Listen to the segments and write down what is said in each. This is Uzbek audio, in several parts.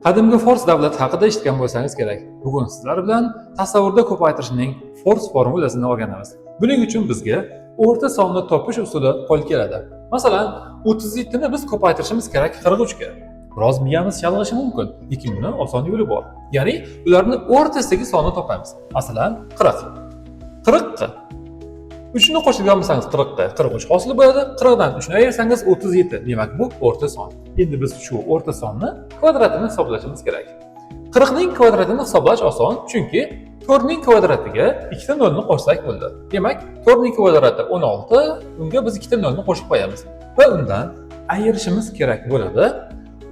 Qadimgi fors davlati haqida eshitgan bo'lsangiz kerak. Bugun sizlar bilan tasavvurda ko'paytirishning fors formulasini o'rganamiz. Buning uchun bizga o'rta sonni topish usuli qo'l keladi. Masalan, 37 ni biz ko'paytirishimiz kerak 43 ga. Biroz miyamiz chalg'ishi mumkin, lekin buni oson yo'li bor. Ya'ni ularni o'rtasidagi sonni topamiz. Masalan, 40. 40 ga 3 ni qo'shadigan bo'lsangiz, 40 ga 43 hosil bo'ladi. 40 dan 3 ni ayirsangiz, 37. Demak, bu o'rta son. Endi biz shu o'rta sonni kvadratini hisoblashimiz kerak. 40 ning kvadratini hisoblash oson, chunki 4 ning kvadratiga ikkita nolni qo'shsak bo'ldi. Demak, 4 ning kvadrati 16, unga biz ikkita nolni qo'shib qo'yamiz va undan ayirishimiz kerak bo'ladi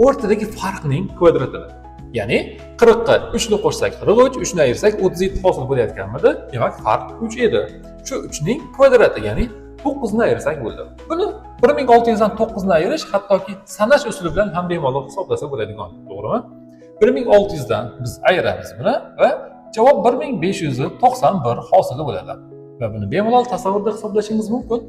o'rtadagi farqning kvadratini. Ya'ni 40 ga 3 ni qo'shsak 43, 3 ni ayirsak 37 hosil bo'layotganmidi? Demak, farq 3 edi. Shu 3 ning kvadrati, ya'ni 9 ni ayirsak bo'ldi. Buni 1600 dan 9 ni ayirish hattoki sanash usuli bilan ham bemalol hisoblasa bo'ladigan, to'g'rimi? 1600 dan biz ayiramiz buni va javob 1591 hosili bo'ladi. Va buni bemalol tasavvurda hisoblashingiz mumkin.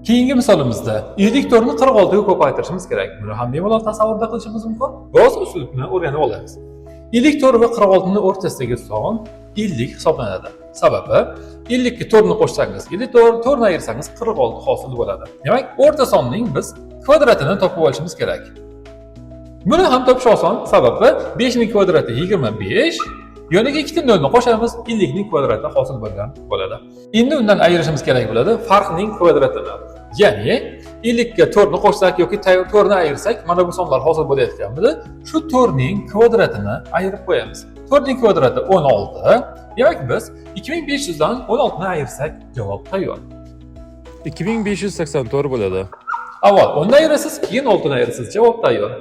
Keyingi misolimizda 54 ni 46 ga ko'paytirishimiz kerak. Buni ham bemalol tasavvurda qilishimiz mumkin. Biroz uslubni o'rganib olamiz. 54 va 46 ni o'rtasidagi son 50 hisoblanadi. Sababi, 50 ga 4 ni qo'shsangiz 54, 4 ni ayirsangiz 46 hosil bo'ladi. Demak, o'rta sonning biz kvadratini topib olishimiz kerak. Buni ham topish oson, sababi 5 ning kvadrati 25, yoniga ikkita nolni qo'shamiz, 50 ning kvadrati hosil bo'lgan bo'ladi. Endi undan ayirishimiz kerak bo'ladi farqning kvadratini. Ya'ni 50 ga 4 ni qo'shsak yoki 4 ni ayirsak, mana bu sonlar hosil bo'layotganmidi? Shu 4 ning kvadratini ayirib qo'yamiz. 4 ning kvadrati 16. Demak, biz 2500 dan 16 ni ayirsak, javob tayyor. 2584 bo'ladi. Avval 10 ni ayirasiz, keyin 6 ni ayirasiz, javob tayyor.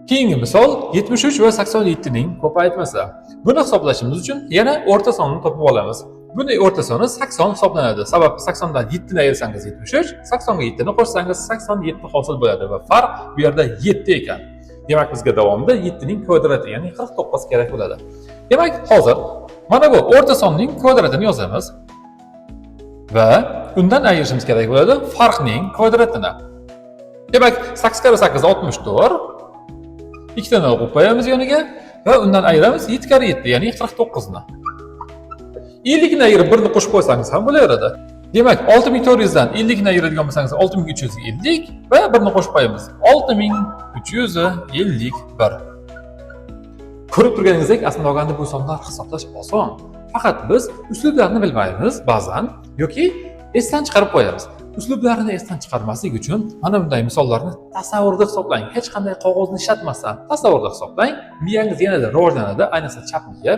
Keyingi misol 73 va 87 ning ko'paytmasi. Buni hisoblashimiz uchun yana o'rta sonni topib olamiz. Buni o'rta soni 80 hisoblanadi. Sababi, 80 dan 7 ni ayirsangiz 73, 80 ga 7 ni qo'shsangiz 87 hosil bo'ladi va farq bu yerda 7 ekan. Demak, bizga davomida 7 ning kvadrati, ya'ni 49 kerak bo'ladi. Demak, hozir mana bu o'rta sonning kvadratini yozamiz va undan ayirishimiz kerak bo'ladi farqning kvadratini. Demak, 8 karra 8 64. Ikkita nol qo'yib qo'yamiz yoniga va undan ayiramiz 7 karra 7, ya'ni 49 ni. 50 ni ayirib 1 ni qo'shib qo'ysangiz ham bo'laveradi. Demak, 6400 dan 50 ni ayiradigan bo'lsangiz, 6350 va 1 ni qo'shib qo'yamiz. 6351. Ko'rib turganingizdek, aslida olganda bu sonlar hisoblash oson. Faqat biz uslublarni bilmaymiz ba'zan yoki esdan chiqarib qo'yamiz. Uslublarni esdan chiqarmaslik uchun mana bunday misollarni tasavvurda hisoblang. Hech qanday qog'ozni ishlatmasdan tasavvurda hisoblang. Miyangiz yanada rivojlanadi, ayniqsa chap miya.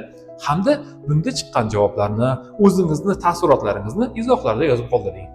Hamda bunda chiqqan javoblarni, o'zingizni taassurotlaringizni izohlarda yozib qoldiring.